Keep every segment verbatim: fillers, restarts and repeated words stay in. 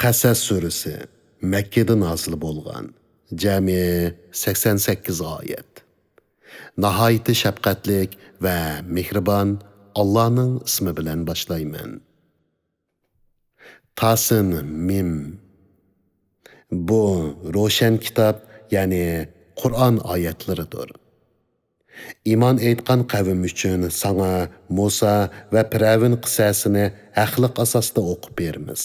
قەسەس سۈرىسى، مەككىدە نازىل بولغان. جەمئىي سەكسەن سەككىز ئايەت. ناھايىتى شەپقەتلىك ۋە مېھرىبان ئاللانىڭ ئىسمى بىلەن باشلايمەن. تاسىم مىم. بۇ روشەن كىتاب، يەنى قۇرئان ئايەتلىرىدۇر. ئىمان ئېيتقان قەۋم ئۈچۈن ساڭا مۇسا ۋە پىرئەۋن قىسسەسىنى ھەقلىق ئاساستا ئوقۇپ بېرىمىز.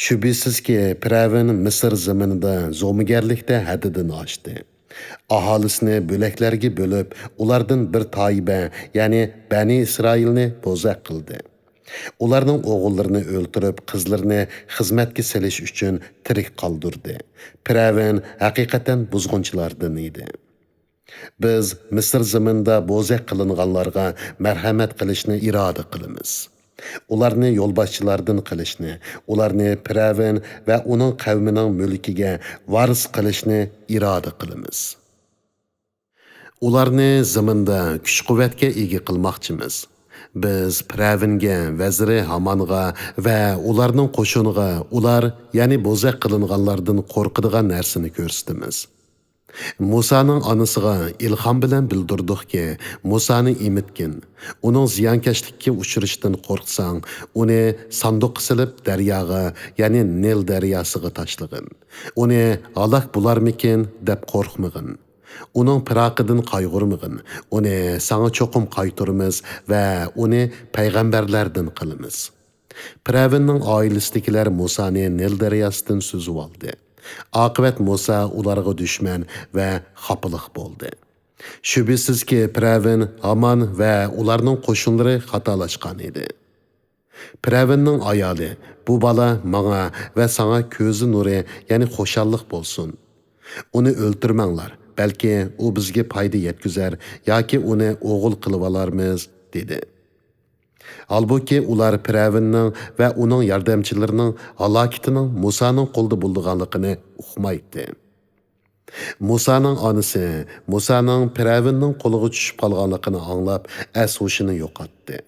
شۈبھىسىزكى، پىرئەۋن مىسىر زېمىنىدا زومىگەرلىكتە ھەددىدىن ئاشتى. ئاھالىسىنى بۆلەكلەرگە بۆلۈپ، ئۇلاردىن بىر تائىپە، يەنى بەنى ئىسرائىلنى بوزەك قىلدى. ئۇلارنىڭ ئوغۇللىرىنى ئۆلتۈرۈپ، قىزلىرىنى خىزمەتكە سېلىش ئۈچۈن تىرىك قالدۇردى. پىرئەۋن ھەقىقەتەن بۇزغۇنچىلاردىن ئىدى. بىز مىسىر زېمىنىدا بوزەك قىلىنغانلارغا مەرھەمەت قىلىشنى ئىرادە قىلىمىز. ئۇلارنى يولباشچىلاردىن قىلىشنى، ئۇلارنى پىرئەۋن ۋە ئۇنىڭ قەۋمىنىڭ مۈلكىگە ۋارىس قىلىشنى ئىرادە قىلىمىز. ئۇلارنى زېمىندا كۈچ-قۇۋۋەتكە ئىگە قىلماقچىمىز. بىز پىرئەۋنگە، ۋەزىرى ھامانغا ۋە ئۇلارنىڭ قوشۇنىغا ئۇلار، يەنى بوزەك قىلىنغانلاردىن قورقىدىغان نەرسىنى كۆرسىتىمىز. مۇسانىڭ ئانىسىغا ئىلھام بىلەن بىلدۈردۇقكى، مۇسانى ئېمىتكىن. ئۇنىڭ زىيانكەشلىككە ئۇچرىشىدىن قورقساڭ، ئۇنى ساندۇققا سېلىپ دەرياغا، يەنى نىل دەرياسىغا تاشلىغىن. ئۇنى ھالاك بولارمىكىن دەپ قورقمىغىن. ئۇنىڭ پىراقىدىن قايغۇرمىغىن. ئۇنى ساڭا چوقۇم قايتۇرىمىز ۋە ئۇنى پەيغەمبەرلەردىن قىلىمىز. پىرئەۋننىڭ ئائىلىسىدىكىلەر مۇسانى نىل دەرياسىدىن سۈزۈۋالدى. ئاقىۋەت مۇسا ئۇلارغا دۈشمەن ۋە خاپىلىق بولدى. شۈبھىسىزكى، پىرئەۋن، ھامان ۋە ئۇلارنىڭ قوشۇنلىرى خاتالاشقان ئىدى. پىرئەۋننىڭ ئايالى، بۇ بالا ماڭا ۋە ساڭا كۆزى نۇرى، يەنى خۇشاللىق بولسۇن. ئۇنى ئۆلتۈرمەڭلار، بەلكى ئۇ بىزگە پايدا يەتكۈزەر ياكى ئۇنى ئوغۇل قىلىۋالارمىز، دېدى. ھالبۇكى، ئۇلار پىرئەۋننىڭ ۋە ئۇنىڭ ياردەمچىلىرىنىڭ ھالاكىتىنىڭ مۇسانىڭ قولىدا بولىدىغانلىقىنى ئۇقمايتتى. مۇسانىڭ ئانىسى مۇسانىڭ پىرئەۋننىڭ قولىغا چۈشۈپ قالغانلىقىنى ئاڭلاپ، ئەس-ھوشىنى يوقاتتى.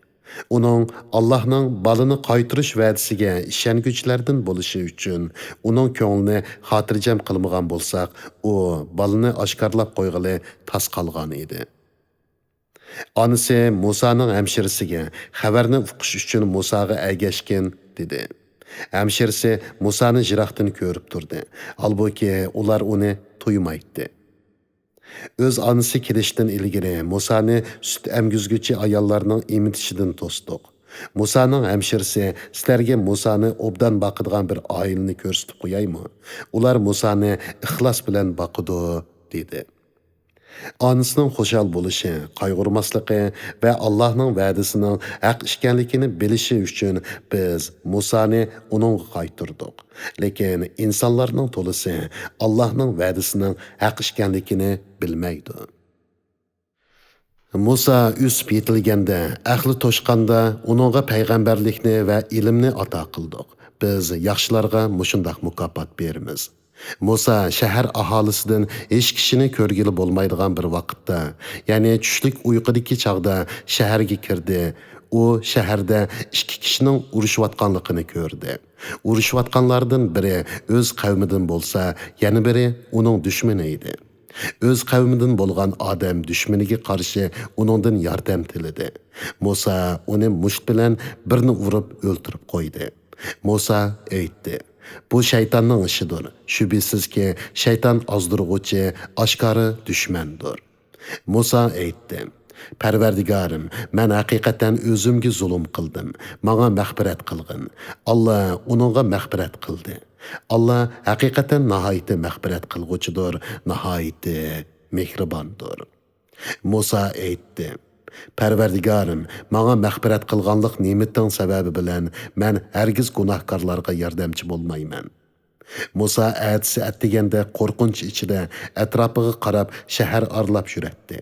ئۇنىڭ ئاللاھنىڭ بالىنى قايتۇرۇش ۋەدىسىگە ئىشەنگۈچىلەردىن بولۇشى ئۈچۈن ئۇنىڭ كۆڭلىنى خاتىرجەم قىلمىغان بولساق، ئۇ بالىنى ئاشكارىلاپ قويغىلى تاس قالغان ئىدى. ئانىسى مۇسانىڭ ھەمشىرىسىگە، خەۋەرنى ئۇقۇش ئۈچۈن مۇساغا ئەگەشكىن، دېدى. ھەمشىرىسى مۇسانى يىراقتىن كۆرۈپ تۇردى، ھالبۇكى، ئۇلار ئۇنى تۇيمايتتى. ئۆز ئانىسى كېلىشتىن ئىلگىرى مۇسانى سۈت ئەمگۈزگۈچى ئاياللارنىڭ ئېمىتىشىدىن توستۇق. مۇسانىڭ ھەمشىرىسى، سىلەرگە مۇسانى ئوبدان باقىدىغان بىر ئائىلىنى كۆرسىتىپ قويايمۇ؟ ئۇلار مۇسانى ئىخلاس بىلەن باقىدۇ، دېدى. ئانىسىنىڭ خۇشال بولۇشى، قايغۇرماسلىقى ۋە ئاللاھنىڭ ۋەدىسىنىڭ ھەق ئىكەنلىكىنى بىلىشى ئۈچۈن بىز مۇسانى ئۇنىڭغا قايتۇردۇق. لېكىن ئىنسانلارنىڭ تولىسى ئاللاھنىڭ ۋەدىسىنىڭ ھەق ئىكەنلىكىنى بىلمەيدۇ. مۇسا ئۆسۈپ يېتىلگەندە، ئەقلى توشقاندا ئۇنىڭغا پەيغەمبەرلىكنى ۋە ئىلىمنى ئاتا قىلدۇق. بىز ياخشىلارغا مۇشۇنداق مۇكاپات بېرىمىز. مۇسا شەھەر ئاھالىسىدىن ھېچ كىشىنى كۆرگىلى بولمايدىغان بىر ۋاقىتتا، يەنى چۈشلۈك ئۇيقۇدىكى چاغدا شەھەرگە كىردى. ئۇ شەھەردە ئىككى كىشىنىڭ ئۇرۇشۇۋاتقانلىقىنى كۆردى. ئۇرۇشۇۋاتقانلاردىن بىرى ئۆز قەۋمىدىن بولسا، يەنە بىرى ئۇنىڭ دۈشمىنى ئىدى. ئۆز قەۋمىدىن بولغان ئادەم دۈشمىنىگە قارشى ئۇنىڭدىن ياردەم تىلىدى. مۇسا ئۇنى مۇشت بىلەن بىرنى ئۇرۇپ ئۆلتۈرۈپ قويدى. مۇسا ئېيتتى، بۇ شەيتاننىڭ ئىشىدۇر. شۈبھىسىزكى، شەيتان ئازدۇرغۇچى، ئاشكارا دۈشمەندۇر. مۇسا ئېيتتى، پەرۋەردىگارىم، مەن ھەقىقەتەن ئۆزۈمگە زۇلۇم قىلدىم. ماڭا مەغپىرەت قىلغىن. ئاللا ئۇنىڭغا مەغپىرەت قىلدى. ئاللا ھەقىقەتەن ناھايىتى مەغپىرەت قىلغۇچىدۇر، ناھايىتى مېھرىباندۇر. مۇسا ئېيتتى، پەرۋەردىگارىم، ماڭا مەغپىرەت قىلغانلىق نېمىتىڭ سەۋەبى بىلەن مەن ھەرگىز گۇناھكارلارغا ياردەمچى بولمايمەن. مۇسا ئەتىسى ئەتىگەندە قورقۇنچ ئىچىدە ئەتراپىغا قاراپ شەھەر ئارىلاپ يۈرەتتى.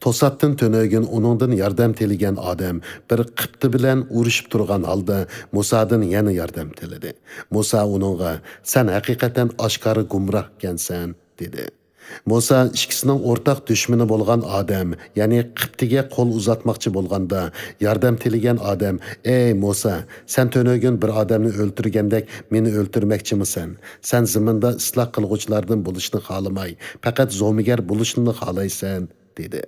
توساتتىن تۈنۈگۈن ئۇنىڭدىن ياردەم تىلىگەن ئادەم بىر قىپتى بىلەن ئۇرۇشۇپ تۇرغان ھالدا مۇسادىن يەنە ياردەم تىلىدى. مۇسا ئۇنىڭغا، سەن ھەقىقەتەن ئاشكارا گۇمراھ ئىكەنسەن، دېدى. مۇسا ئىككىسىنىڭ ئورتاق دۈشمىنى بولغان ئادەم، يەنى قىپتىگە قول ئۇزاتماقچى بولغاندا، ياردەم تىلىگەن ئادەم، ئەي مۇسا، سەن تۈنۈگۈن بىر ئادەمنى ئۆلتۈرگەندەك مېنى ئۆلتۈرمەكچىمىسەن؟ سەن زېمىندا ئىسلاھ قىلغۇچىلاردىن بولۇشنى خالىماي، پەقەت زومىگەر بولۇشنىلا خالايسەن، دېدى.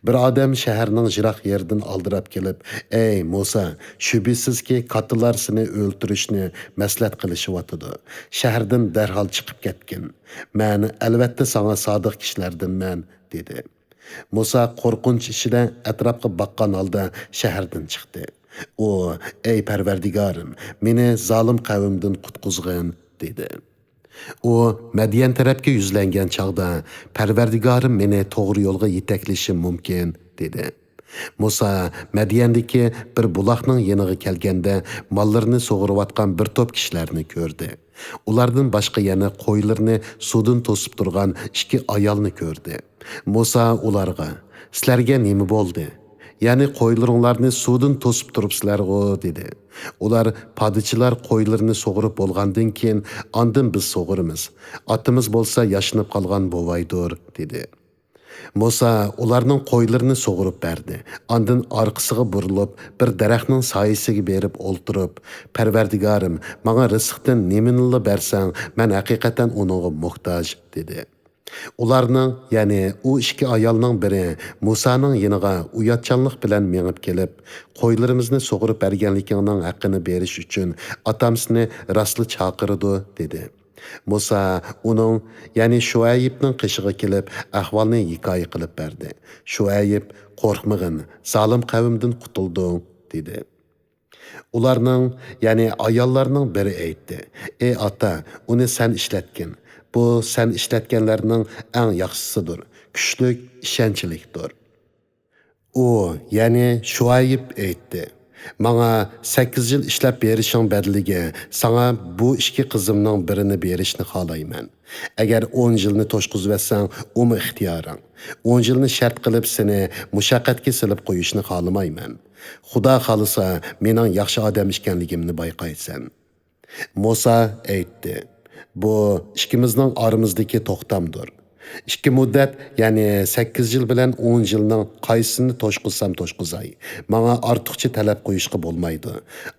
بىر ئادەم شەھەرنىڭ يىراق يېرىدىن ئالدىراپ كېلىپ، ئەي مۇسا، شۈبھىسىزكى، كاتتىلار سېنى ئۆلتۈرۈشنى مەسلىھەت قىلىشىۋاتىدۇ. شەھەردىن دەرھال چىقىپ كەتكىن. مەن ئەلۋەتتە ساڭا سادىق كىشىلەردىنمەن، دېدى. مۇسا قورقۇنچ ئىچىدە ئەتراپقا باققان ھالدا شەھەردىن چىقتى. ئۇ، ئەي پەرۋەردىگارىم، مېنى زالىم قەۋمدىن قۇتقۇزغىن، دېدى. ئۇ مەديەن تەرەپكە يۈزلەنگەن چاغدا، پەرۋەردىگارىم مېنى توغرا يولغا يېتەكلىشى مۇمكىن، دېدى. مۇسا مەديەندىكى بىر بۇلاقنىڭ يېنىغا كەلگەندە، ماللىرىنى سۇغۇرۇۋاتقان بىر توپ كىشىلەرنى كۆردى. ئۇلاردىن باشقا يەنە قويلىرىنى سۇدىن توسۇپ تۇرغان ئىككى ئايالنى كۆردى. مۇسا ئۇلارغا، سىلەرگە نېمە بولدى؟ يەنى قويلىرىڭلارنى سۇدىن توسۇپ تۇرۇپسىلەرغۇ، دېدى. ئۇلار، پادىچىلار قويلىرىنى سۇغۇرۇپ بولغاندىن كېيىن، ئاندىن بىز سۇغۇرىمىز. ئاتىمىز بولسا ياشىنىپ قالغان بوۋايدۇر، دېدى. مۇسا ئۇلارنىڭ قويلىرىنى سۇغۇرۇپ بەردى. ئاندىن ئارقىسىغا بۇرۇلۇپ، بىر دەرەخنىڭ سايىسىگە بېرىپ ئولتۇرۇپ، پەرۋەردىگارىم، ماڭا رىزىقتىن نېمىنىلا بەرسەڭ، مەن ھەقىقەتەن ئۇنىڭغا موھتاج، دېدى. ئۇلارنىڭ، يەنى ئۇ ئىككى ئايالنىڭ بىرى مۇسانىڭ يېنىغا ئۇياتچانلىق بىلەن مېڭىپ كېلىپ، قويلىرىمىزنى سۇغۇرۇپ بەرگەنلىكىڭنىڭ ھەققىنى بېرىش ئۈچۈن ئاتام سېنى راستلا چاقىرىدۇ، دېدى. مۇسا ئۇنىڭ، يەنى شۇئەيىبنىڭ قېشىغا كېلىپ، ئەھۋالنى ھېكايە قىلىپ بەردى. شۇئەيىب، قورقمىغىن، زالىم قەۋمدىن قۇتۇلدۇڭ، دېدى. ئۇلارنىڭ، يەنى ئاياللارنىڭ بىرى ئېيتتى، ئى ئاتا، ئۇنى سەن ئىشلەتكىن. بۇ سەن ئىشلەتكەنلەرنىڭ ئەڭ ياخشىسىدۇر، كۈچلۈك، ئىشەنچلىكتۇر. ئۇ، يەنى شۇئەيىب ئېيتتى، ماڭا سەككىز يىل ئىشلەپ بېرىشىڭ بەدىلىگە ساڭا بۇ ئىككى قىزىمنىڭ بىرىنى بېرىشنى خالايمەن. ئەگەر ئون يىلنى توشقۇزۇۋەتسەڭ، ئۇمۇ ئىختىيارىڭ. ئون يىلنى شەرت قىلىپ سېنى مۇشەققەتكە سېلىپ قويۇشنى خالىمايمەن. خۇدا خالىسا، مېنىڭ ياخشى ئادەم ئىكەنلىكىمنى بايقايسەن. مۇسا ئېيتتى، بۇ ئىككىمىزنىڭ ئارىمىزدىكى توختامدۇر. ئىككى مۇددەت، يەنى سەككىز يىل بىلەن ئون يىلنىڭ قايسىسىنى توشقۇزسام توشقۇزاي، ماڭا ئارتۇقچە تەلەپ قويۇشقا بولمايدۇ.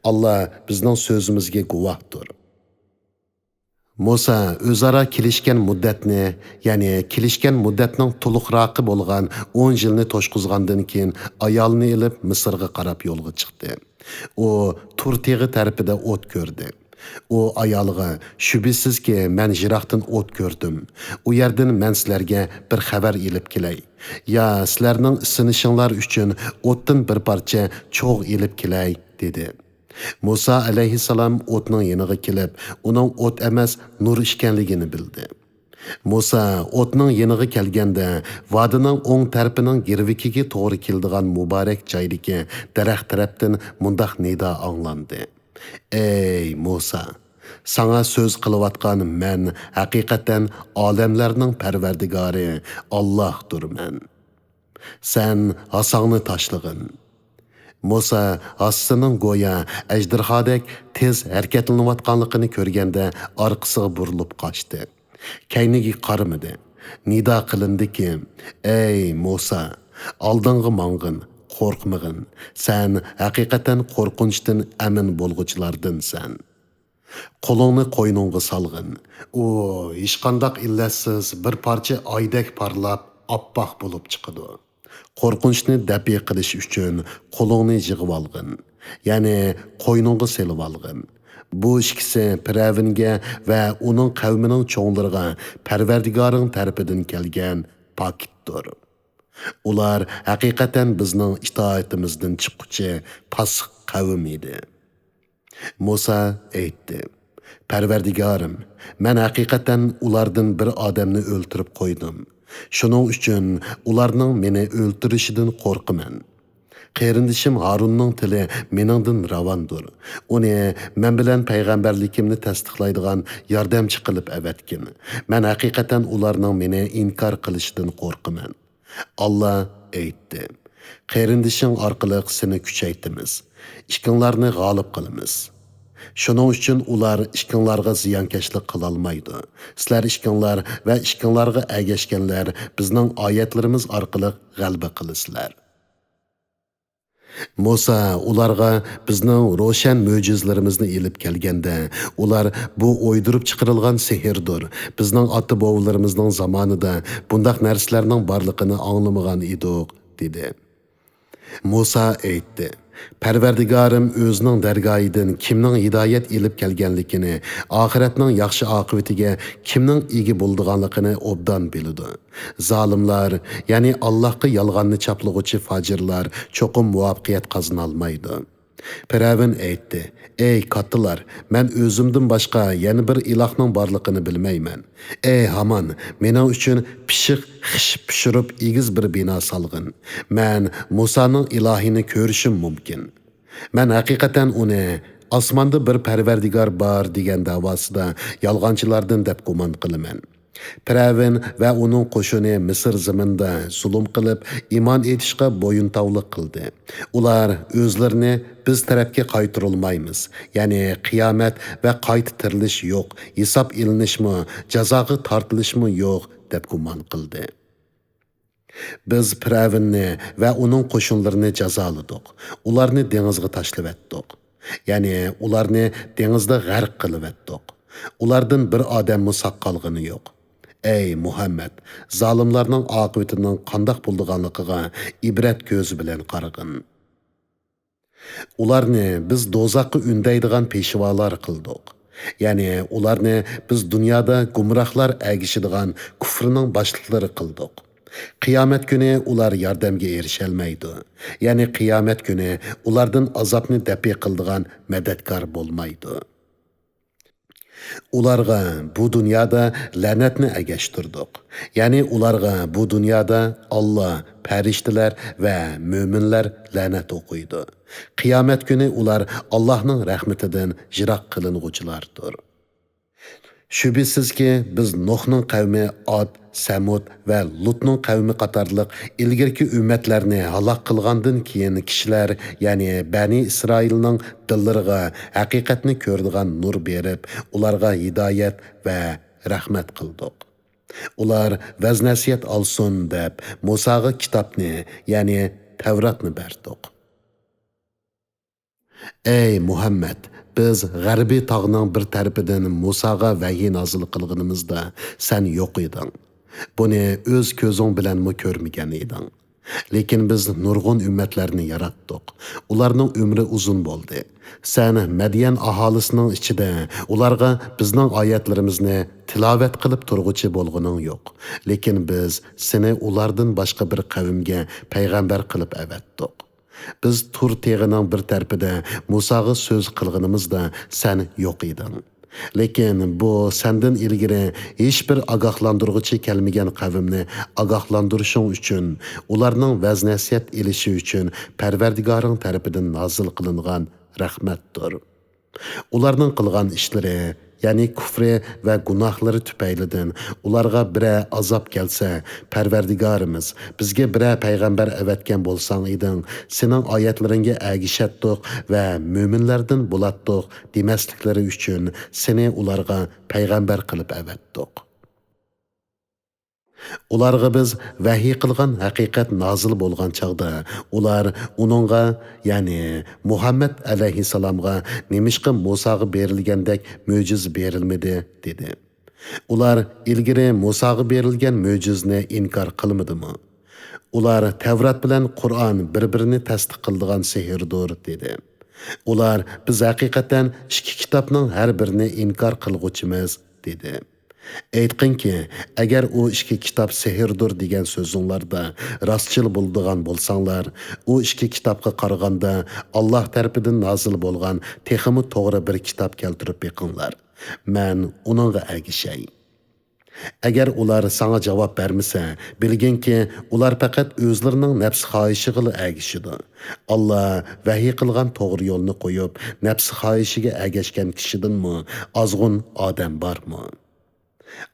ئاللا بىزنىڭ سۆزىمىزگە گۇۋاھتۇر. مۇسا ئۆزئارا كېلىشكەن مۇددەتنى، يەنى كېلىشكەن مۇددەتنىڭ تولۇقراقى بولغان ئون يىلنى توشقۇزغاندىن كېيىن، ئايالىنى ئېلىپ مىسىرغا قاراپ يولغا چىقتى. ئۇ تۇر تېغى تەرىپىدە ئوت كۆردى. ئۇ ئايالىغا، شۈبھىسىزكى، مەن يىراقتىن ئوت كۆردۈم. ئۇ يەردىن مەن سىلەرگە بىر خەۋەر ئېلىپ كېلەي. يا سىلەرنىڭ ئىسسىنىشىڭلار ئۈچۈن ئوتتىن بىر پارچە چوغ ئېلىپ كېلەي، دېدى. مۇسا ئەلەيھىسسالام ئوتنىڭ يېنىغا كېلىپ، ئۇنىڭ ئوت ئەمەس، نۇر ئىكەنلىكىنى بىلدى. مۇسا ئوتنىڭ يېنىغا كەلگەندە، ۋادىنىڭ ئوڭ تەرىپىنىڭ گىرۋىكىگە توغرا كېلىدىغان مۇبارەك جايدىكى دەرەخ تەرەپتىن مۇنداق نىدا ئاڭلاندى، ئەي مۇسا! ساڭا سۆز قىلىۋاتقان مەن ھەقىقەتەن ئالەملەرنىڭ پەرۋەردىگارى ئاللاھتۇرمەن. سەن ھاساڭنى تاشلىغىن. مۇسا ھاسىسىنىڭ گويا ئەجدىرھادەك تېز ھەرىكەتلىنىۋاتقانلىقىنى كۆرگەندە ئارقىسىغا بۇرۇلۇپ قاچتى. كەينىگە قارىمىدى. نىدا قىلىندىكى، ئەي مۇسا، ئالدىڭغا ماڭغىن، قورقمىغىن. سەن ھەقىقەتەن قورقۇنچتىن ئەمىن بولغۇچىلاردىنسەن. قولۇڭنى قوينۇڭغا سالغىن. ئۇ ھېچقانداق ئىللەتسىز بىر پارچە ئايدەك پارلاپ، ئاپئاق بولۇپ چىقىدۇ. قورقۇنچنى دەپئى قىلىش ئۈچۈن قولۇڭنى يىغىۋالغىن، يەنى قوينۇڭغا سېلىۋالغىن. بۇ ئىككىسى پىرئەۋنگە ۋە ئۇنىڭ قەۋمىنىڭ چوڭلىرىغا پەرۋەردىگارىڭ تەرىپىدىن كەلگەن پاكىتتۇر. ئۇلار ھەقىقەتەن بىزنىڭ ئىتائىتىمىزدىن چىققۇچى پاسىق قەۋم ئىدى. مۇسا ئېيتتى، پەرۋەردىگارىم، مەن ھەقىقەتەن ئۇلاردىن بىر ئادەمنى ئۆلتۈرۈپ قويدۇم. شۇنىڭ ئۈچۈن ئۇلارنىڭ مېنى ئۆلتۈرۈشىدىن قورقىمەن. قېرىندىشىم ھارۇننىڭ تىلى مېنىڭدىن راۋاندۇر. ئۇنى مەن بىلەن پەيغەمبەرلىكىمنى تەستىقلايدىغان ياردەمچى قىلىپ ئەۋەتكىن. مەن ھەقىقەتەن ئۇلارنىڭ مېنى ئىنكار قىلىشىدىن قورقىمەن. ئاللا ئېيتتى، قېرىندىشىڭ ئارقىلىق سېنى كۈچەيتىمىز. ئىككىڭلارنى غالىب قىلىمىز. شۇنىڭ ئۈچۈن ئۇلار ئىككىڭلارغا زىيانكەشلىك قىلالمايدۇ. سىلەر ئىككىڭلار ۋە ئىككىڭلارغا ئەگەشكەنلەر بىزنىڭ ئايەتلىرىمىز ئارقىلىق غەلىبە قىلىسىلەر. مۇسا ئۇلارغا بىزنىڭ روشەن مۆجىزىلىرىمىزنى ئېلىپ كەلگەندە، ئۇلار بۇ ئويدۇرۇپ چىقىرىلغان سېھىردۇر، بىزنىڭ ئاتا-بوۋىلىرىمىزنىڭ زامانىدا بۇنداق نەرسىلەرنىڭ بارلىقىنى ئاڭلىمىغان ئىدۇق، دېدى. مۇسا ئېيتتى، پەرۋەردىگارىم ئۆزىنىڭ دەرگاھىدىن كىمنىڭ ھىدايەت ئېلىپ كەلگەنلىكىنى، ئاخىرەتنىڭ ياخشى ئاقىۋىتىگە كىمنىڭ ئىگە بولىدىغانلىقىنى ئوبدان بىلىدۇ. زالىملار، يەنى ئاللاھقا يالغاننى چاپلىغۇچى فاجىرلار چوقۇم مۇۋەپپەقىيەت قازىنالمايدۇ. پىرئەۋن ئېيتتى، ئەي كاتتىلار، مەن ئۆزۈمدىن باشقا يەنە بىر ئىلاھنىڭ بارلىقىنى بىلمەيمەن. ئەي ھامان، مېنىڭ ئۈچۈن پىششىق خىش پىشۇرۇپ ئېگىز بىر بىنا سالغىن. مەن مۇسانىڭ ئىلاھىنى كۆرۈشۈم مۇمكىن. مەن ھەقىقەتەن ئۇنى ئاسماندا بىر پەرۋەردىگار بار دېگەن دەۋاسىدا يالغانچىلاردىن دەپ گۇمان قىلىمەن. پىرئەۋن ۋە ئۇنىڭ قوشۇنى مىسىر زېمىنىدا زۇلۇم قىلىپ، ئىمان ئېيتىشقا بويۇنتاۋلىق قىلدى. ئۇلار ئۆزلىرىنى بىز تەرەپكە قايتۇرۇلمايمىز، يەنى قىيامەت ۋە قايتا تىرىلىش يوق، ھېساب ئېلىنىشمۇ، جازاغا تارتىلىشمۇ يوق، دەپ گۇمان قىلدى. بىز پىرئەۋننى ۋە ئۇنىڭ قوشۇنلىرىنى جازالىدۇق، ئۇلارنى دېڭىزغا تاشلىۋەتتۇق. يەنى ئۇلارنى دېڭىزدا غەرق قىلىۋەتتۇق. ئۇلاردىن بىر ئادەممۇ ساق قالغىنى يوق. ئەي مۇھەممەد، زالىملارنىڭ ئاقىۋىتىنىڭ قانداق بولىدىغانلىقىغا ئىبرەت كۆزى بىلەن قارىغىن. ئۇلارنى بىز دوزاخقا ئۈندەيدىغان پېشۋالار قىلدۇق. يەنى ئۇلارنى بىز دۇنيادا گۇمراھلار ئەگىشىدىغان كۇفرنىڭ باشلىقلىرى قىلدۇق. قىيامەت كۈنى ئۇلار ياردەمگە ئېرىشەلمەيدۇ. يەنى قىيامەت كۈنى ئۇلاردىن ئازابنى دەپئى قىلىدىغان مەدەتكار بولمايدۇ. ئۇلارغا بۇ دۇنيادا لەنەتنى ئەگەشتۈردۇق. يەنى ئۇلارغا بۇ دۇنيادا ئاللا، پەرىشتىلەر ۋە مۆمىنلەر لەنەت ئوقۇيدۇ. قىيامەت كۈنى ئۇلار ئاللاھنىڭ رەھمىتىدىن يىراق قىلىنغۇچىلاردۇر. شۈبھىسىزكى، بىز نۇھنىڭ قەۋمى ئاد، سەمۇد ۋە لۇتنىڭ قەۋمى قاتارلىق ئىلگىرىكى ئۈممەتلەرنى ھالاك قىلغاندىن كېيىن، كىشىلەر، يەنى بەنى ئىسرائىلنىڭ دىللىرىغا ھەقىقەتنى كۆرىدىغان نۇر بېرىپ، ئۇلارغا ھىدايەت ۋە رەھمەت قىلدۇق. ئۇلار ۋەز-نەسىھەت ئالسۇن دەپ، مۇساغا كىتابنى، يەنى تەۋراتنى بەردۇق. ئەي مۇھەممەد، بىز غەربىي تاغنىڭ بىر تەرىپىدىن مۇساغا ۋەھىي نازىل قىلغىنىمىزدا سەن يوق ئىدىڭ. بۇنى ئۆز كۆزۈڭ بىلەنمۇ كۆرمىگەن ئىدىڭ. لېكىن بىز نۇرغۇن ئۈممەتلەرنى ياراتتۇق. ئۇلارنىڭ ئۆمرى ئۇزۇن بولدى. سەن مەديەن ئاھالىسىنىڭ ئىچىدە ئۇلارغا بىزنىڭ ئايەتلىرىمىزنى تىلاۋەت قىلىپ تۇرغۇچى بولغىنىڭ يوق. لېكىن بىز سېنى ئۇلاردىن باشقا بىر قەۋمگە پەيغەمبەر قىلىپ ئەۋەتتۇق. بىز تۇر تېغىنىڭ بىر تەرىپىدە مۇساغا سۆز قىلغىنىمىزدا سەن يوق ئىدىڭ. لېكىن بۇ سەندىن ئىلگىرى ھېچبىر ئاگاھلاندۇرغۇچى كەلمىگەن قەۋمنى ئاگاھلاندۇرۇشۇڭ ئۈچۈن، ئۇلارنىڭ ۋەز-نەسىھەت ئېلىشى ئۈچۈن پەرۋەردىگارىڭ تەرىپىدىن نازىل قىلىنغان رەھمەتتۇر. ئۇلارنىڭ قىلغان ئىشلىرى، يەنى كۇفرى ۋە گۇناھلىرى تۈپەيلىدىن ئۇلارغا بىرەر ئازاب كەلسە، پەرۋەردىگارىمىز، بىزگە بىرەر پەيغەمبەر ئەۋەتكەن بولساڭ ئىدىڭ، سېنىڭ ئايەتلىرىڭگە ئەگىشەتتۇق ۋە مۆمىنلەردىن بولاتتۇق دېمەسلىكلىرى ئۈچۈن سېنى ئۇلارغا پەيغەمبەر قىلىپ ئەۋەتتۇق. ئۇلارغا بىز ۋەھىي قىلغان ھەقىقەت نازىل بولغان چاغدا، ئۇلار ئۇنىڭغا، يەنى مۇھەممەد ئەلەيھىسسالامغا، نېمىشقا مۇساغا بېرىلگەندەك مۆجىزە بېرىلمىدى؟ دېدى. ئۇلار ئىلگىرى مۇساغا بېرىلگەن مۆجىزىنى ئىنكار قىلمىدىمۇ؟ ئۇلار تەۋرات بىلەن قۇرئان بىر-بىرىنى تەستىق قىلىدىغان سېھىردۇر، دېدى. ئۇلار، بىز ھەقىقەتەن ئىككى كىتابنىڭ ھەر بىرىنى ئىنكار قىلغۇچىمىز، دېدى. ئېيتقىنكى، ئەگەر ئۇ ئىككى كىتاب سېھىردۇر دېگەن سۆزۈڭلاردا راستچىل بولىدىغان بولساڭلار، ئۇ ئىككى كىتابقا قارىغاندا ئاللاھ تەرىپىدىن نازىل بولغان تېخىمۇ توغرا بىر كىتاب كەلتۈرۈپ بېقىڭلار. مەن ئۇنىڭغا ئەگىشەي. ئەگەر ئۇلار ساڭا جاۋاب بەرمىسە، بىلگىنكى، ئۇلار پەقەت ئۆزلىرىنىڭ نەپس خاھىشىغىلا ئەگىشىدۇ. ئاللاھ ۋەھىي قىلغان توغرا يولنى قويۇپ، نەپس خاھىشىگە ئەگەشكەن كىشىدىنمۇ ئازغۇن ئادەم بارمۇ؟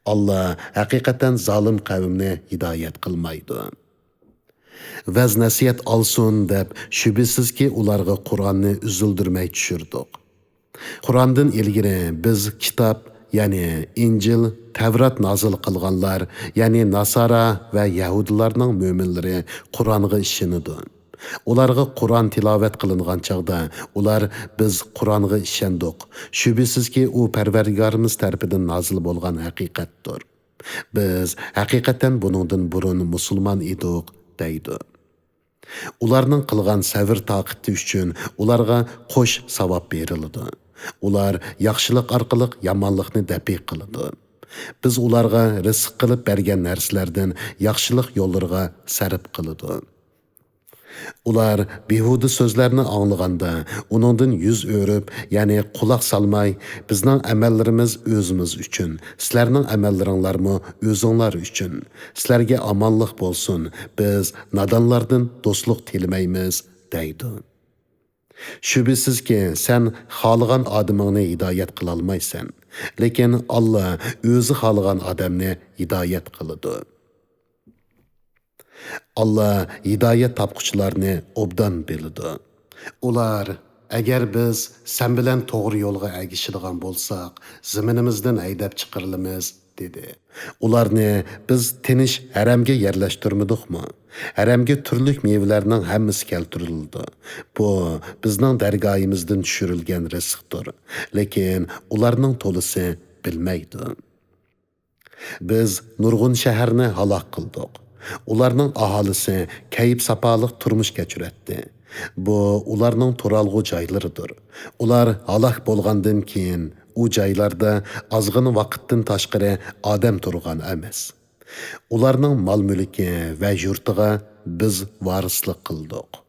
ئاللاھ ھەقىقەتەن زالىم قەۋمنى ھىدايەت قىلمايدۇ. ۋەز-نەسىھەت ئالسۇن دەپ، شۈبھىسىزكى، ئۇلارغا قۇرئاننى ئۈزۈلدۈرمەي چۈشۈردۇق. قۇراندىن ئىلگىرى بىز كىتاب، يەنى ئىنجىل، تەۋرات نازىل قىلغانلار، يەنى ناسارا ۋە يەھۇدىيلارنىڭ مۆمىنلىرى قۇرانغا ئىشىنىدۇ. ئۇلارغا قۇران تىلاۋەت قىلىنغان چاغدا ئۇلار، «بىز قۇرانغا ئىشەندۇق. شۈبھىسىزكى، ئۇ پەرۋەردىگارىمىز تەرىپىدىن نازىل بولغان ھەقىقەتتۇر. بىز ھەقىقەتەن بۇنىڭدىن بۇرۇن مۇسۇلمان ئىدۇق» دەيدۇ. ئۇلارنىڭ قىلغان سەۋر-تاقىتى ئۈچۈن ئۇلارغا قوش ساۋاب بېرىلىدۇ. ئۇلار ياخشىلىق ئارقىلىق يامانلىقنى دەپئى قىلىدۇ. بىز ئۇلارغا رىزىق قىلىپ بەرگەن نەرسىلەردىن ياخشىلىق يوللىرىغا سەرپ قىلىدۇ. ئۇلار بىھۇدە سۆزلەرنى ئاڭلىغاندا، ئۇنىڭدىن يۈز ئۆرۈپ، يەنى قۇلاق سالماي، «بىزنىڭ ئەمەللىرىمىز ئۆزىمىز ئۈچۈن، سىلەرنىڭ ئەمەللىرىڭلارمۇ ئۆزۈڭلار ئۈچۈن. سىلەرگە ئامانلىق بولسۇن، بىز نادانلاردىن دوستلۇق تىلىمەيمىز» دەيدۇ. شۈبھىسىزكى، سەن خالىغان ئادىمىڭنى ھىدايەت قىلالمايسەن، لېكىن ئاللا ئۆزى خالىغان ئادەمنى ھىدايەت قىلىدۇ. ئاللا ھىدايەت تاپقۇچىلارنى ئوبدان بىلىدۇ. ئۇلار، «ئەگەر بىز سەن بىلەن توغرا يولغا ئەگىشىدىغان بولساق، زېمىنىمىزدىن ھەيدەپ چىقىرىلىمىز» دېدى. ئۇلارنى بىز تىنچ ھەرەمگە يەرلەشتۈرمىدۇقمۇ؟ ھەرەمگە تۈرلۈك مېۋىلەرنىڭ ھەممىسى كەلتۈرۈلىدۇ. بۇ بىزنىڭ دەرگاھىمىزدىن چۈشۈرۈلگەن رىزىقتۇر. لېكىن ئۇلارنىڭ تولىسى بىلمەيدۇ. بىز نۇرغۇن شەھەرنى ھالاك قىلدۇق. ئۇلارنىڭ ئاھالىسى كەيپ-ساپالىق تۇرمۇش كەچۈرەتتى. بۇ ئۇلارنىڭ تۇرالغۇ جايلىرىدۇر. ئۇلار ھالاك بولغاندىن كېيىن، ئۇ جايلاردا ئازغىنە ۋاقىتتىن تاشقىرى ئادەم تۇرغان ئەمەس. ئۇلارنىڭ مال-مۈلكى ۋە يۇرتىغا بىز ۋارىسلىق قىلدۇق.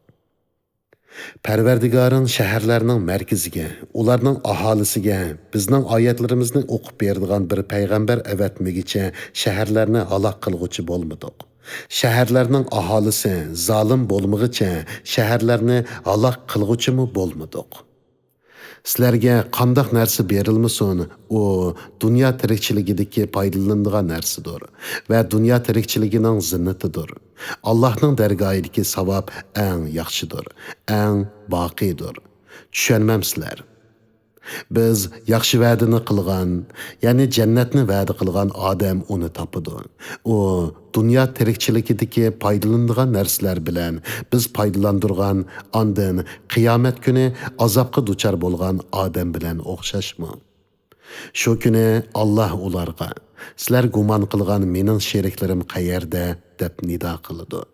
پەرۋەردىگارىڭ شەھەرلەرنىڭ مەركىزىگە، ئۇلارنىڭ ئاھالىسىگە بىزنىڭ ئايەتلىرىمىزنى ئوقۇپ بېرىدىغان بىر پەيغەمبەر ئەۋەتمىگۈچە شەھەرلەرنى ھالاك قىلغۇچى بولمىدۇق. شەھەرلەرنىڭ ئاھالىسى زالىم بولمىغىچە شەھەرلەرنى ھالاك قىلغۇچىمۇ بولمىدۇق. سىلەرگە قانداق نەرسە بېرىلمىسۇن، ئۇ دۇنيا تىرىكچىلىكىدىكى پايدىلىنىدىغان نەرسىدۇر ۋە دۇنيا تىرىكچىلىكىنىڭ زىننىتىدۇر. ئاللاھنىڭ دەرگاھىدىكى ساۋاب ئەڭ ياخشىدۇر، ئەڭ باقىيدۇر. چۈشەنمەمسىلەر؟ بىز ياخشى ۋەدىنى قىلغان، يەنى جەننەتنى ۋەدە قىلغان ئادەم ئۇنى تاپىدۇ. ئۇ دۇنيا تىرىكچىلىكىدىكى پايدىلىنىدىغان نەرسىلەر بىلەن بىز پايدىلاندۇرغان، ئاندىن قىيامەت كۈنى ئازابقا دۇچار بولغان ئادەم بىلەن ئوخشاشمۇ؟ شۇ كۈنى ئاللاھ ئۇلارغا، «سىلەر گۇمان قىلغان مېنىڭ شېرىكلىرىم قەيەردە؟» دەپ نىدا قىلىدۇ.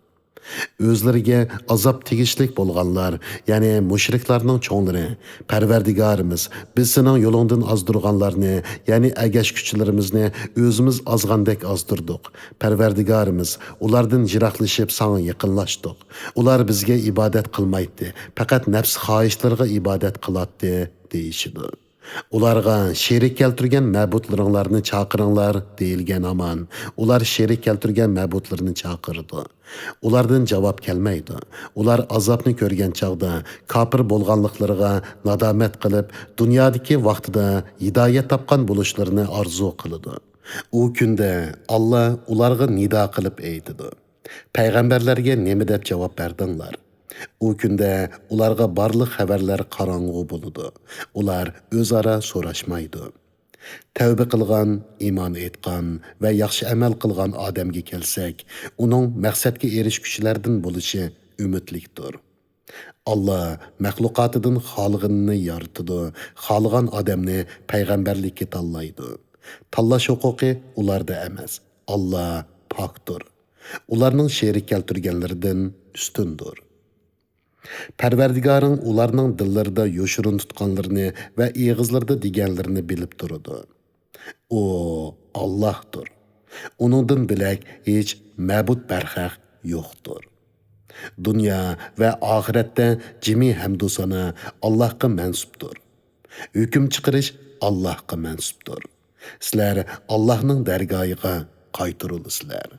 ئۆزلىرىگە ئازاب تېگىشلىك بولغانلار، يەنى مۇشرىكلارنىڭ چوڭلىرى، «پەرۋەردىگارىمىز، بىز سېنىڭ يولۇڭدىن ئازدۇرغانلارنى، يەنى ئەگەشكۈچىلىرىمىزنى ئۆزىمىز ئازغاندەك ئازدۇردۇق. پەرۋەردىگارىمىز، ئۇلاردىن يىراقلىشىپ ساڭا يېقىنلاشتۇق. ئۇلار بىزگە ئىبادەت قىلمايتتى، پەقەت نەپس خاھىشلىرىغا ئىبادەت قىلاتتى» دېيىشىدۇ. ئۇلارغا «شېرىك كەلتۈرگەن مەبۇدلىرىڭلارنى چاقىرىڭلار» دېيىلگەن ھامان، ئۇلار شېرىك كەلتۈرگەن مەبۇدلىرىنى چاقىرىدۇ. ئۇلاردىن جاۋاب كەلمەيدۇ. ئۇلار ئازابنى كۆرگەن چاغدا كاپىر بولغانلىقلىرىغا نادامەت قىلىپ، دۇنيادىكى ۋاقتىدا ھىدايەت تاپقان بولۇشلىرىنى ئارزۇ قىلىدۇ. ئۇ كۈندە ئاللا ئۇلارغا نىدا قىلىپ ئېيتىدۇ: «پەيغەمبەرلەرگە نېمە دەپ جاۋاب بەردىڭلار؟» ئۇ كۈندە ئۇلارغا بارلىق خەۋەرلەر قاراڭغۇ بولىدۇ. ئۇلار ئۆزئارا سوراشمايدۇ. تەۋبە قىلغان، ئىمان ئېيتقان ۋە ياخشى ئەمەل قىلغان ئادەمگە كەلسەك، ئۇنىڭ مەقسەتكە ئېرىشكۈچىلەردىن بولۇشى ئۈمىدلىكتۇر. ئاللا مەخلۇقاتىدىن خالىغىنىنى يارىتىدۇ، خالىغان ئادەمنى پەيغەمبەرلىككە تاللايدۇ. تاللاش ھوقۇقى ئۇلاردا ئەمەس. ئاللا پاكتۇر. ئۇلارنىڭ شېرىك كەلتۈرگەنلىرىدىن ئۈستۈندۇر. پەرۋەردىگارىڭ ئۇلارنىڭ دىللىرىدا يوشۇرۇن تۇتقانلىرىنى ۋە ئېغىزلىرىدا دېگەنلىرىنى بىلىپ تۇرىدۇ. ئۇ ئاللاھتۇر. ئۇنىڭدىن بۆلەك ھېچ مەبۇد بەرھەق يوقتۇر. دۇنيا ۋە ئاخىرەتتە جىمى ھەمدۇسانا ئاللاھقا مەنسۇپتۇر. ھۆكۈم چىقىرىش ئاللاھقا مەنسۇپتۇر. سىلەر ئاللاھنىڭ دەرگاھىغا قايتۇرۇلىسىلەر.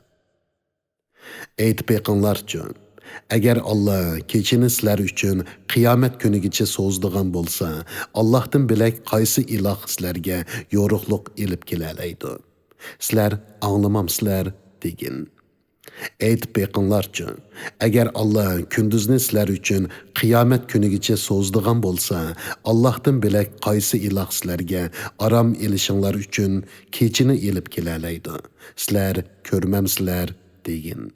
ئېيتىپ بېقىڭلارچۇ، ئەگەر ئاللا كېچىنى سىلەر ئۈچۈن قىيامەت كۈنىگىچە سوزىدىغان بولسا، ئاللاھتىن بۆلەك قايسى ئىلاھ سىلەرگە يورۇقلۇق ئېلىپ كېلەلەيدۇ؟ سىلەر ئاڭلىمامسىلەر؟ دېگىن. ئېيتىپ بېقىڭلارچۇ، ئەگەر ئاللا كۈندۈزنى سىلەر ئۈچۈن قىيامەت كۈنىگىچە سوزىدىغان بولسا، ئاللاھتىن بۆلەك قايسى ئىلاھ سىلەرگە ئارام ئېلىشىڭلار ئۈچۈن كېچىنى ئېلىپ كېلەلەيدۇ؟ سىلەر كۆرمەمسىلەر؟ دېگىن.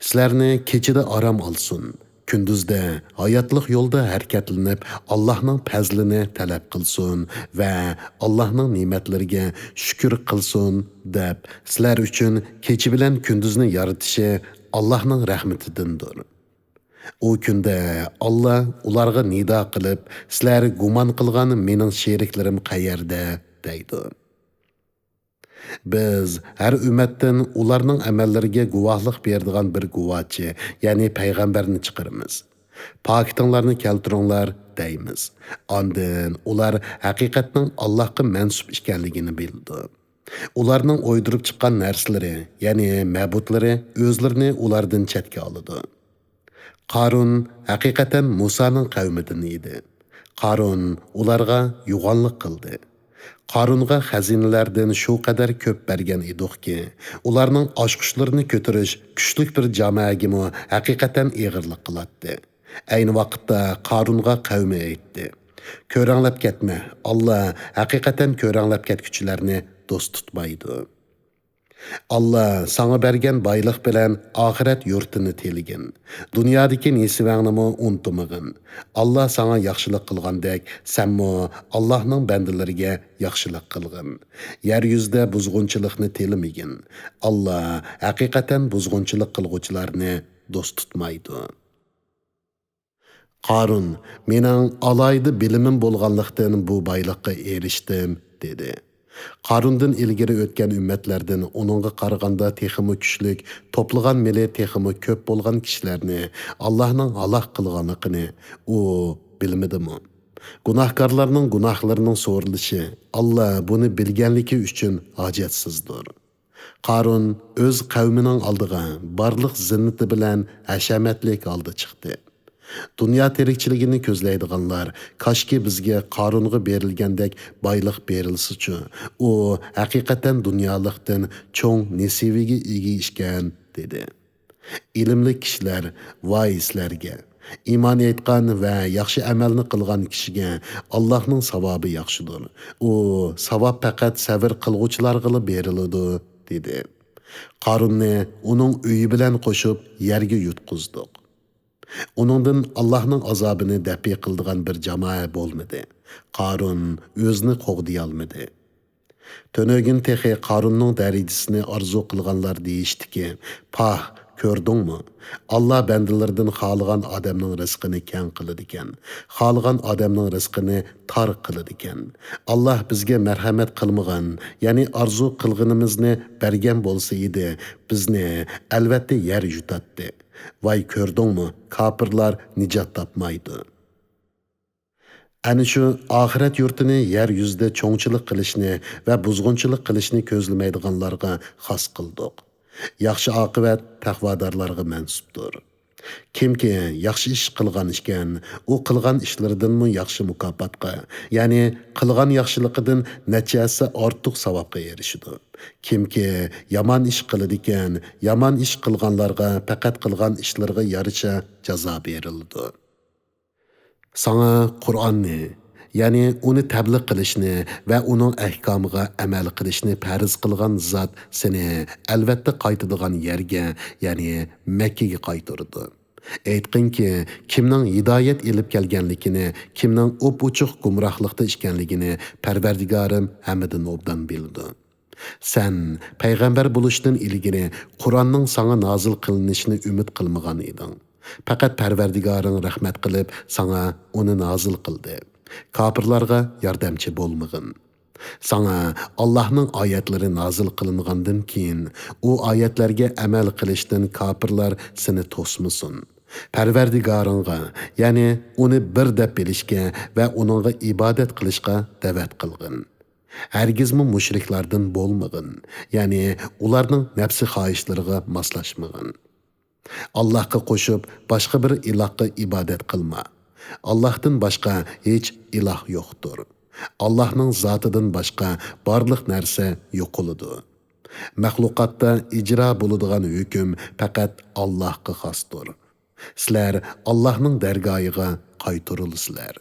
سىلەرنى كېچىدە ئارام ئالسۇن، كۈندۈزدە ھاياتلىق يولىدا ھەرىكەتلىنىپ، ئاللاھنىڭ پەزلىنى تەلەپ قىلسۇن ۋە ئاللاھنىڭ نېمەتلىرىگە شۈكۈر قىلسۇن، دەپ، سىلەر ئۈچۈن كېچە بىلەن كۈندۈزنى يارىتىشى ئاللاھنىڭ رەھمىتىدىندۇر. ئۇ كۈندە ئاللا ئۇلارغا نىدا قىلىپ، سىلەر گۇمان قىلغان مېنىڭ شېرىكلىرىم قەيەردە؟ دەيدۇ. بىز ھەر ئۈممەتتىن ئۇلارنىڭ ئەمەللىرىگە گۇۋاھلىق بېرىدىغان بىر گۇۋاچى، يەنى پەيغەمبەرنى چىقىرىمىز. پاكىتىڭلارنى كەلتۈرۈڭلار، دەيمىز. ئاندىن ئۇلار ھەقىقەتنىڭ ئاللاھقا مەنسۇپ ئىكەنلىكىنى بىلىدۇ. ئۇلارنىڭ ئويدۇرۇپ چىققان نەرسىلىرى، يەنى مەبۇدلىرى ئۆزلىرىنى ئۇلاردىن چەتكە ئالىدۇ. قارۇن ھەقىقەتەن مۇسانىڭ قەۋمىدىن ئىدى. قارۇن ئۇلارغا يوغانلىق قىلدى. قارۇنغا خەزىنىلەردىن شۇ قەدەر كۆپ بەرگەن ئىدۇقكى، ئۇلارنىڭ ئاچقۇچلىرىنى كۆتۈرۈش كۈچلۈك بىر جامائەگىمۇ ھەقىقەتەن ئېغىرلىق قىلاتتى. ئەينى ۋاقىتتا قارۇنغا قەۋمى ئېيتتى: «كۆرەڭلەپ كەتمە، ئاللا ھەقىقەتەن كۆرەڭلەپ كەتكۈچىلەرنى دوست تۇتمايدۇ.» ئاللا ساڭا بەرگەن بايلىق بىلەن ئاخىرەت يۇرتىنى تىلىگىن. دۇنيادىكى نېسىۋەڭنىمۇ ئۇنتۇمىغىن. ئاللا ساڭا ياخشىلىق قىلغاندەك، سەنمۇ ئاللانىڭ بەندىلىرىگە ياخشىلىق قىلغىن. يەر يۈزىدە بۇزغۇنچىلىقنى تىلىمىگىن. ئاللا ھەقىقەتەن بۇزغۇنچىلىق قىلغۇچىلارنى دوست تۇتمايدۇ. قارۇن: «مېنىڭ ئالاھىدە بىلىمىم بولغانلىقتىن بۇ بايلىققا ئېرىشتىم» دېدى. قاروندىن ئىلگىرى ئۆتكەن ئۈممەتلەردىن ئۇنىڭغا قارىغاندا تېخىمۇ كۈچلۈك، توپلىغان مېلى تېخىمۇ كۆپ بولغان كىشىلەرنى ئاللانىڭ ھالاك قىلغانلىقىنى ئۇ بىلمىدىمۇ؟ گۇناھكارلارنىڭ گۇناھلىرىنىڭ سورىلىشى ئاللا بۇنى بىلگەنلىكى ئۈچۈن ھاجەتسىزدۇر. قارۇن ئۆز قەۋمىنىڭ ئالدىغا بارلىق زىننىتى بىلەن ھەشەمەتلىك ھالدا چىقتى. دۇنيا تىرىكچىلىكىنى كۆزلەيدىغانلار: «كاشكى بىزگە قارۇنغا بېرىلگەندەك بايلىق بېرىلسىچۇ، ئۇ ھەقىقەتەن دۇنيالىقتىن چوڭ نېسىۋىگە ئىگە ئىكەن» دېدى. ئىلىملىك كىشىلەر: «ۋاي سىلەرگە! ئىمان ئېيتقان ۋە ياخشى ئەمەلنى قىلغان كىشىگە ئاللانىڭ ساۋابى ياخشىدۇر. ئۇ ساۋاب پەقەت سەۋر قىلغۇچىلارغىلا بېرىلىدۇ» دېدى. قارۇننى ئۇنىڭ ئۆيى بىلەن قوشۇپ يەرگە يۇتقۇزدۇق. ئۇنىڭدىن ئاللانىڭ ئازابىنى دەپئى قىلىدىغان بىر جامائە بولمىدى. قارۇن ئۆزىنى قوغدىيالمىدى. تۈنۈگۈن تېخى قارۇننىڭ دەرىجىسىنى ئارزۇ قىلغانلار دېيىشتىكى: «پاھ، كۆردۈڭمۇ؟ ئاللا بەندىلىرىدىن خالىغان ئادەمنىڭ رىزقىنى كەڭ قىلىدىكەن، خالىغان ئادەمنىڭ رىزقىنى تار قىلىدىكەن. ئاللا بىزگە مەرھەمەت قىلمىغان، يەنى ئارزۇ قىلغىنىمىزنى بەرگەن بولسا ئىدى، بىزنى ئەلۋەتتە يەر يۇتاتتى. ۋاي كۆردۈڭمۇ، كاپىرلار نىجات تاپمايدۇ.» ئەنە شۇ ئاخىرەت يۇرتىنى يەر يۈزىدە چوڭچىلىق قىلىشنى ۋە بۇزغۇنچىلىق قىلىشنى كۆزلىمەيدىغانلارغا خاس قىلدۇق. ياخشى ئاقىۋەت تەقۋادارلارغا مەنسۇپتۇر. كىمكى ياخشى ئىش قىلغان ئىكەن، ئۇ قىلغان ئىشلىرىدىنمۇ ياخشى مۇكاپاتقا، يەنى قىلغان ياخشىلىقىدىن نەچچە ھەسسە ئارتۇق ساۋابقا ئېرىشىدۇ. كىمكى يامان ئىش قىلىدىكەن، يامان ئىش قىلغانلارغا پەقەت قىلغان ئىشلىرىغا يارىشا جازا بېرىلىدۇ. ساڭا قۇرئاننى، يەنى ئۇنى تەبلىغ قىلىشنى ۋە ئۇنىڭ ئەھكامىغا ئەمەل قىلىشنى پەرز قىلغان زات سېنى ئەلۋەتتە قايتىدىغان يەرگە، يەنى مەككىگە قايتۇرىدۇ. ئېيتقىنكى، كىمنىڭ ھىدايەت ئېلىپ كەلگەنلىكىنى، كىمنىڭ ئوپئوچۇق گۇمراھلىقتا ئىكەنلىكىنى پەرۋەردىگارىم ھەممىدىن ئوبدان بىلىدۇ. سەن پەيغەمبەر بولۇشتىن ئىلگىرى قۇرئاننىڭ ساڭا نازىل قىلىنىشىنى ئۈمىد قىلمىغان ئىدىڭ. پەقەت پەرۋەردىگارىڭ رەھمەت قىلىپ ساڭا ئۇنى نازىل قىلدى. كاپىرلارغا ياردەمچى بولمىغىن. ساڭا ئاللاھنىڭ ئايەتلىرى نازىل قىلىنغاندىن كېيىن، ئۇ ئايەتلەرگە ئەمەل قىلىشتىن كاپىرلار سېنى توسمىسۇن. پەرۋەردىگارىڭغا، يەنى ئۇنى بىر دەپ بىلىشكە ۋە ئۇنىڭغا ئىبادەت قىلىشقا دەۋەت قىلغىن. ھەرگىزمۇ مۇشرىكلاردىن بولمىغىن، يەنى ئۇلارنىڭ نەپسى خاھىشلىرىغا ماسلاشمىغىن. ئاللاھقا قوشۇپ باشقا بىر ئىلاھقا ئىبادەت قىلما. ئاللاھتىن باشقا ھېچ ئىلاھ يوقتۇر. ئاللاھنىڭ زاتىدىن باشقا بارلىق نەرسە يوقىلىدۇ. مەخلۇقاتتا ئىجرا بولىدىغان ھۆكۈم پەقەت ئاللاھقا خاستۇر. سىلەر ئاللاھنىڭ دەرگاھىغا قايتۇرۇلىسىلەر.